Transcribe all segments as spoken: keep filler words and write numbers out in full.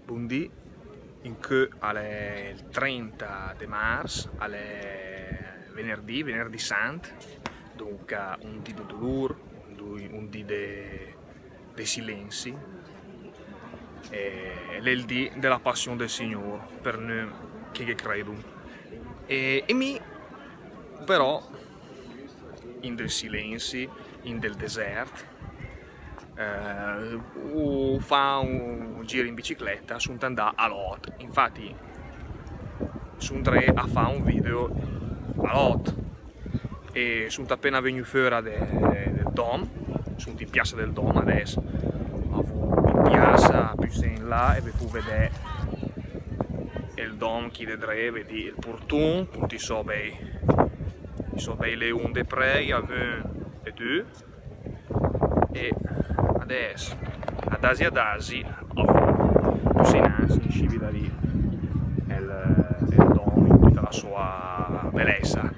Bundì, incö a l'è el trenta de marz, a l'è venerdì, venerdì sant, donca un dì de dolur, un dì, un dì de, de silenzi, e l'è el dì de la passion del Signur, per nün che ghe credum. E, e mi, però, in del silenzi, in del desert, eh, u fà un gir in bicicleta, sunt andà a Lod. Infati, sunt dré a fà un video a Lod. E sunt apena vegnü föra de, de, del Dom, sunt in piazza del Dom adess. Ma vu in piazza, püssé in là, e ve fu vedè el Dom chì de dré, vedì el purtun, cunt i sò bei, i sò bei leun de preia, vün e dü. E adess, adasi adasi, püssé inanz, inscì vidarì el, el Dom in tüta la sua belezza.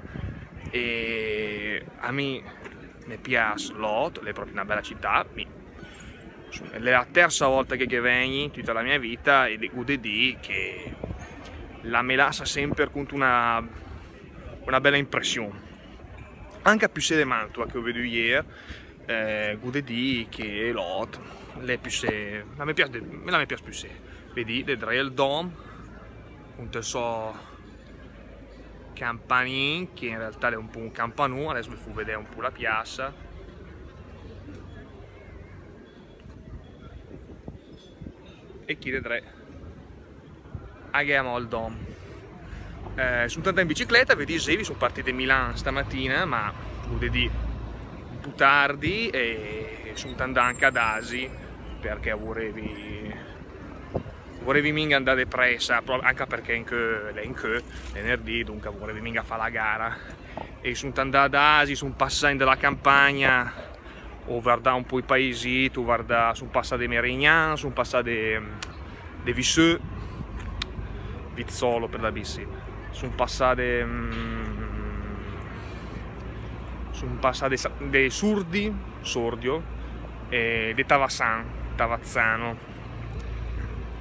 E a mi me pias Lod, l'è propi una bella cità, mi, l'è la terza volta che, che vegni in tüta la mia vita e gh'u de dì che la me lassa semper cunt una, una bella impression. Anca püssé de Mantua che u vedü ier, eh, gh'u de dì che Lod l'è püssé, la me pias de, la me pias püssé. Vedì, de dré el Dom, cunt el sò campanin, che in realtà l'è un po' un campanun, adess ve fu vedè un po' la piazza. E chì de dré a gh'è amò el Dom. Eh, sunt andà in bicicleta, ve disevi, sunt partì de Milan stamatina, ma gh'u de dì un po' tardi e sunt andà anca adasi perché vurevi vurevi minga andà de pressa, pro-, anca perché incö, l'è incö, venerdì, donca vurevi minga fà la gara. E sunt andà adasi, sunt passà in de la campagna, u vardà un po' i paesi, u vardà, sunt passà de Merignan, sunt passà de, de Vissö, Vizzolo per la bici, sunt passà de, mm, sunt passà de Sa-, de Surdi, Sordio, e de Tavassan, Tavazzano.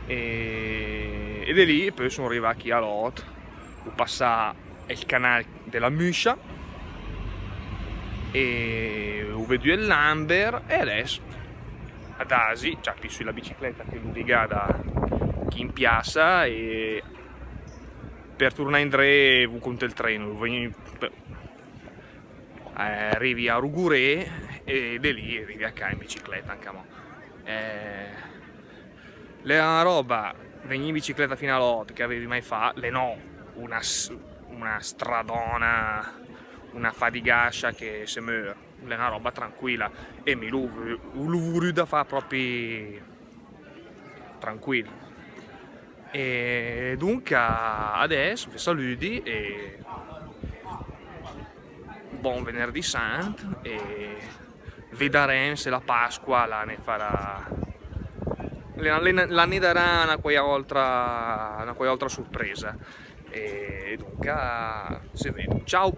E, e de lì pö sun rivà chì a Lod, u passà el canal de la Müscia e u vedü el Lamber e adess adasi, ciapi sü la bicicleta che l'u ligada chì in piazza e per turnà indré vu cunt el treno, vegni, eh, rivi a Ruguré e de lì rivi a cà in bicicleta anca amò. Eh, l'era una roba, vegnì in bicicleta fin a Lod, che avevi mai fà, l'è no una s-, una stradona, una fadigascia che se mör, l'è una roba tranquilla, e mi l'u, l'u vurüda fà propi tranquil. E donca adess ve salüdi e bon venerdì sant e vedarem se la Pasqua la ne farà, la, la, la ne darà una quai oltra, una quai oltra surpresa. E donca se vedum. Ciao!